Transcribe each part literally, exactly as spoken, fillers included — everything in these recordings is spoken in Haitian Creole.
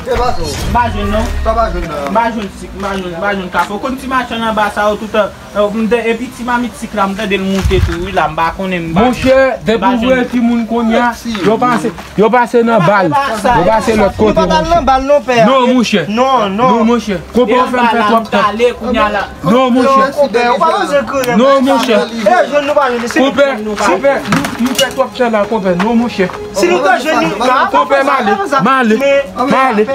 Se pa sa. M pa jwenn non. Sa pa jwenn nan. M pa jwenn sik, m pa jwenn, m pa jwenn kafe. Ou konn ti machann anba sa yo toutan. Eh, m te, epi ti mamit sik la, m tande l moute tou, wi, la, m pa konnen, m pa jwenn. Monchè, depi w voye timoun kounye a, yo pase, yo pase nan bal. Yo pase lòt kote, monchè. Non, monchè. Non, non. Non, monchè. Konpè w fè m fè twòp tan. Non, monchè. Non, monchè. Konpè, konpè, nou, nou fè twòp tan la, konpè. Non, monchè. Si nou ta jwenn li la, konpè, m ale, m ale, m ale,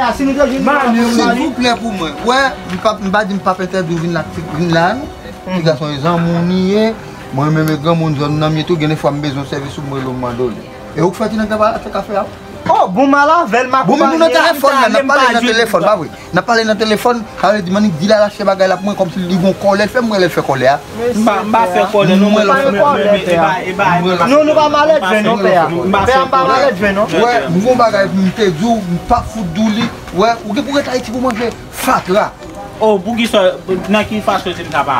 m ale. Silvouplè pou mwen. Wè, m pa, m pa di m p ap entèdi w vin la, vin la, non. Ti gason, e zanmi w ni ye. Mwen menm e granmoun zòn nan m ye tou, gen de fwa m bezwen sèvis ou, m rele w, m mande w li. E ou k fè ti nèg la pa achte kafe a? Oh, bon, m al avè l, m akonpanye l. Bon, men nou nan telefòn la, n ap pale nan telefòn, pa vre? N ap pale nan telefòn, sa vle di Manik di l al achte bagay la pou mwen, kòmsi li gon kòlè, l fè m wè lè l fè kòlè a. M pa, m pa fè kòlè, non, mwen, mwen, mwen, mwen, e pa, e pa, e pa. Non, nou pa malèdvè, non, pè a. Pè a, m pa malèdvè, non. Wè, m gon bagay pou m te di w, m p ap fout di w li. Wè, ou gen pou ret Ayiti pou manje fatra. Oh, poukisa, nan ki fason se m sa pa?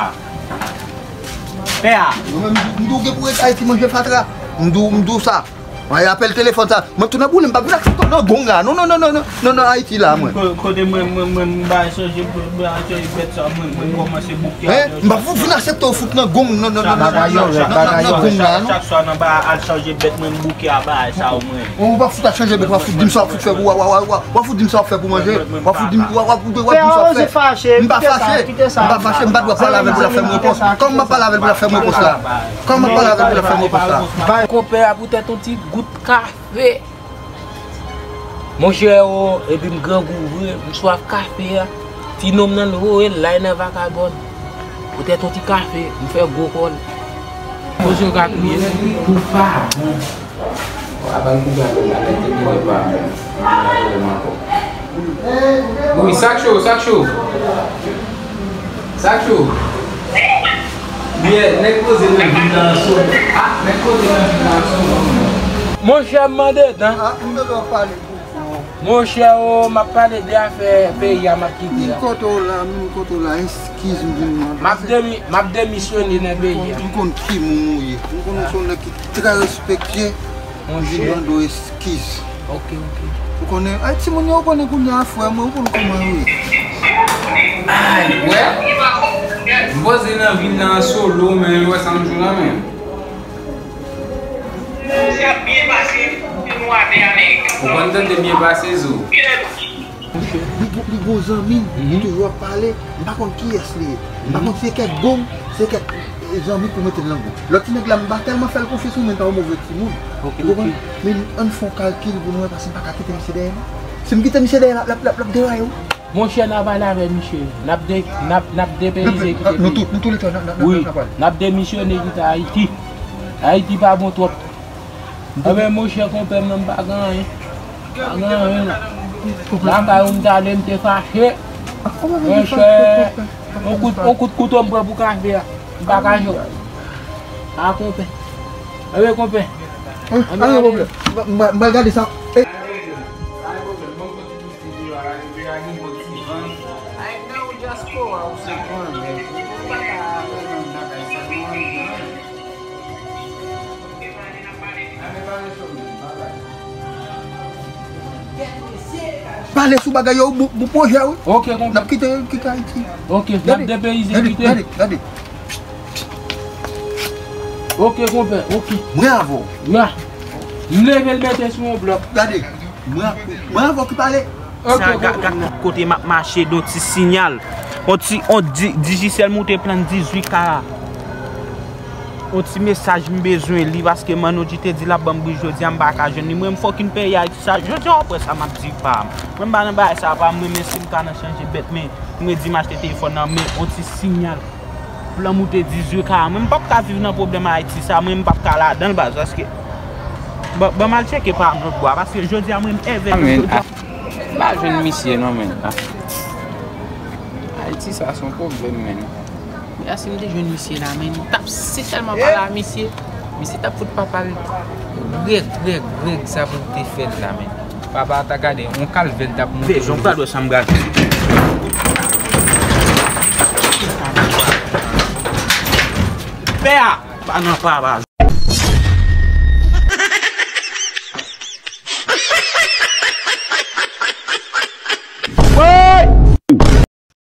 Pè a. Mwen menm, m di w gen pou ret Ayiti manje fatra. M di w, m di w sa. Mwen apèl telefòn sa. Mwen tounen boule, m p ap vin aksepte w nan gong la. Non, non, non, non, non, non, non, Ayiti la, mwen. Ko-, kote mwen, mwen, mwen, m bay chanje, m bay chanje bèt sa, mwen, mwen kòmanse bouke a. Hein? M p ap fout vin aksepte w fout nan gong, non, non, non, non, non, non, non, non, gong la, non. Chak swa nan ba al chanje bèt, mwen, m bouke a bagay sa, mwen. Ou pa fout al chanje bèt, w ap fout di m sa w ap fout fè pou, w, w, w, w, w ap fout di m sa w ap fè pou manje, w ap fout di m, w ap, w ap, w ap di m sa w ap fè. M pa fache, m pa fache, m pa dwe ap pale avè l pou l ap fè m repons. Kòman m ap pale avè l pou l ap fè m repons la? Kòman m ap pale avè l pou l ap fè m repons la? Konpè a poutèt yon ti gout kafe. Monchè o, epi m grangou vre, m swaf kafe a. Ti nonm nan voye l lay nan vakabòn. Poutèt yon ti kafe, m fè gwo kòl. Koze w ka kriye pou pa bon. Avan m koupe avè l la, lè te gen repa, m gen pwoblèm ankò. Wi, sa k cho, sa k cho? Sa k cho? Yè, nèg poze nan vil la ansanm. Ah, nèg poze nan vil la ansanm. Monchè, m andedan. Ah, m bezwen pale pou ou. Monchè o, m ap pale de afè peyi a m ap kite a. Menm kote w la, menm kote w la, eskiz m vin mande. M ap demi-, m ap demisyone nan peyi a. M konn ki moun ou ye. M konn ou se yon nèg ki trè respektye. M vin mande w eskiz. Ok, ok. Ou konnen, ay, timoun yo, ou konnen kounye a, frè mwen, ou konn kòman yo ye. Ay, wè. M poze nan vil la an solo, men, wè sa m di w la, men. Ou konn tande byen pase, Zo. Li gon, li gon zanmi, li toujou ap pale, m pa konn kiyès li ye. M pa konn si se kèk gong, se kèk, eh, zanmi pou mete l nan gong. Lòt ti nèg la, m pa tèlman fè l konfyans, men l pa yon move timoun. Ou konprann? Men ann fè yon kalkil pou nou wè, paske m pa ka kite misye dèyè, non. Si m kite misye dèyè, l ap, l ap, l ap, l ap deraye, wi. Monchè, n a pale avè misye. N ap de-, n ap, n ap depeyize kite peyi. Nou tou, nou tou le tan, n ap, n ap, n ap, n ap pale. Wi, n ap demisyone kite Ayiti. Ayiti pa bon twòp. Enben, monchè, konpè m nan, m pa gen anyen. Pa gen anyen, non. Lakay ou m t ale, m te fache. Monchè, yon kout, yon kout kouto m pran pou kafe a. M pa ka jwe. A, konpè. Enben, konpè. Anyen pwoblèm. M, m, m al gade sa. Eh. Pale sou bagay yo, bon, bon pwojè, wi. Ok, konpè. N ap kite, kite Ayiti. Ok, n ap depeyize, kite. Gade, gade, gade. Ok, konpè, ok. Mwen avè w. Ya. M leve l mete sou yon blòk. Gade. Mwen, mwen avè w ki pale. Ok, sa, ga-, ga-, kote m ap mache, yon ti siyal. On ti, on di-, Digicel moute plan dizuit K a. On ti mesaj m bezwen li, paske Manodji te di l ap ban m bri jodi a, m pa ka jwenn li. Mwen, m fucking peyi Ayiti sa. Jodi a, w ap wè sa m ap di pa m. Mwen, m pa nan bagay sa, pa m, mwen, men si m ka nan chanje bèt, men, mwen di m achte telefòn nan, men, on ti siyal. Plan moute dizuit K a. Mwen, m p ap ka viv nan pwoblèm Ayiti sa. Mwen, m p ap ka ladan l, baz, paske, ban, ban m al tcheke pa m lòt bò a, paske jodi a, mwen, m èvè jodi a. M pa jwenn misye non, men. Ah. Ayiti sa se yon pwoblèm, men. Ya, si m te jwenn misye la, men, m t ap, si sèlman pale a misye, misye t ap fout papa l règ, règ, règ sa pou l te fè l la, men. Papa ta gade, yon kalvè l t ap monte. Vèzon, gade sa m gade. Pè a! Pa nan pa, baz.